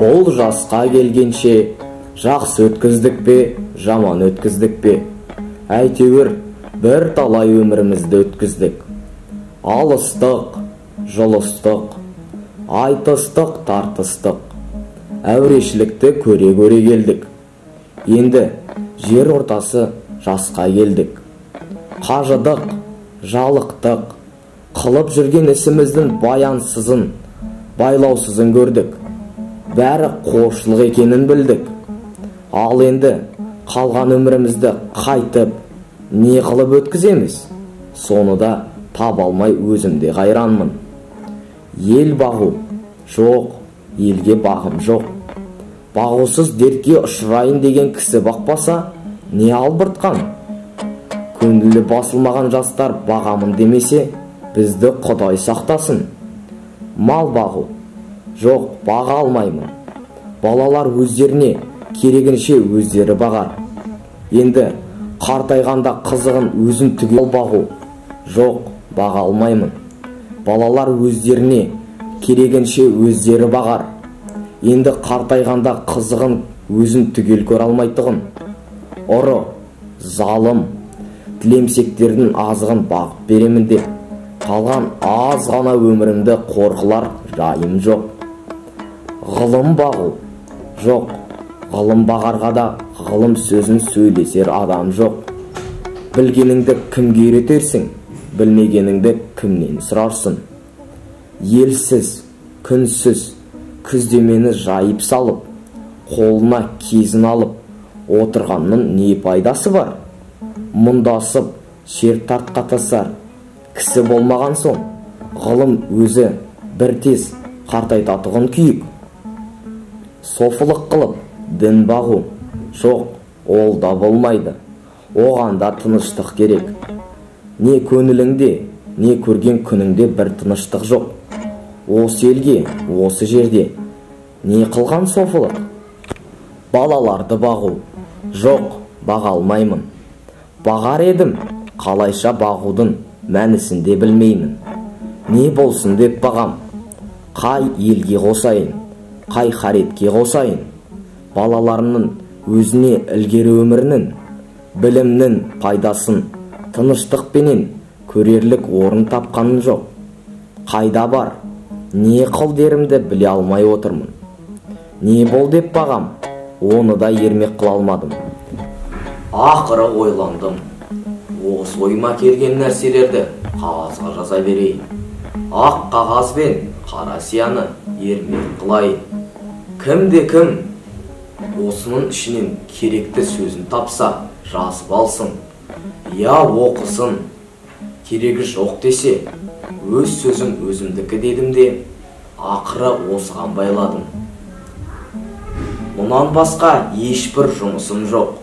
Бұл жасқа келгенше жақсы өткіздік пе, жаман өткіздік пе, әйтеуір бір талай өмірімізді өткіздік. Алыстық, жұлыстық, айтыстық, тартыстық, әурешілікті көре-көре келдік. Енді жер ортасы жасқа келдік. Қажыдық, жалықтық, қылып жүрген ісіміздің баянсызын, байлаусызын көрдік. Бәрі қоршылық екенін білдік. Ал енді қалған өмірімізді қайтып, не қылып өткіземіз? Соны да таба алмай өзім де қайранмын. Ел бағу жоқ, елге бағым жоқ. Бағусыз дертке ұшырайын деген кісі бақпаса, не албыртқан? Көңілі басылмаған жастар бағамын демесе, бізді Құдай сақтасын. Мал бағу жоқ, баға алмаймын. Балалар өздеріне керегінше өздері бағар. Енді қартайғанда қызығын өзін түгел бағу жоқ, баға алмаймын. Балалар өздеріне керегінше өздері бағар. Енді қартайғанда қызығын өзін түгел көре алмайтұғын. Ұры, залым, тілемсектердің азығын бағып беремін деп қалған аз ғана өмірімді қорқылар жайым жоқ. Ғылым бағу жоқ, ғылым бағарға да ғылым сөзін сөйлесер адам жоқ. Білгеніңді кімге үйретерсің, білмегеніңді кімнен сұрарсың? Елсіз, күнсіз, күздемені жайып салып, қолына кезін алып, отырғанның не пайдасы бар? Мұндасып, шер тартқатасар кісі болмаған соң, ғылым өзі бір тез қартайтатұғын күйік. Софылық қылып, дін бағу жоқ, ол да болмайды. Оған да тыныштық керек. Не көңіліңде, не көрген күніңде бір тыныштық жоқ. Осы елге, осы жерде не қылған софылық? Балаларды бағу жоқ, баға алмаймын. Бағар едім, қалайша бағудың мәнісін де білмеймін. Не болсын деп бағам, қай елге қосайын, қай харетке қосайын? Балаларының өзіне ілгері өмірінің, білімнің пайдасын тыныштықпенен көрерлік орын тапқаным жоқ. Қайда бар, не қыл дерімді біле алмай отырмын. Не бол деп бағам, оны да ермек қыла алмадым. Ақыры ойландым. Осы ойыма келген нәрселерді қағазға жаза берейін. Ақ қағаз бен қара сияны ермек қылайын. Кімде кім осының ішінен керекті сөзін тапса, жазып алсын, я оқысын. Керегі жоқ десе, өз сөзім өзімдікі дедім де, ақыры осыған байладым. Мұнан басқа ешбір жұмысым жоқ.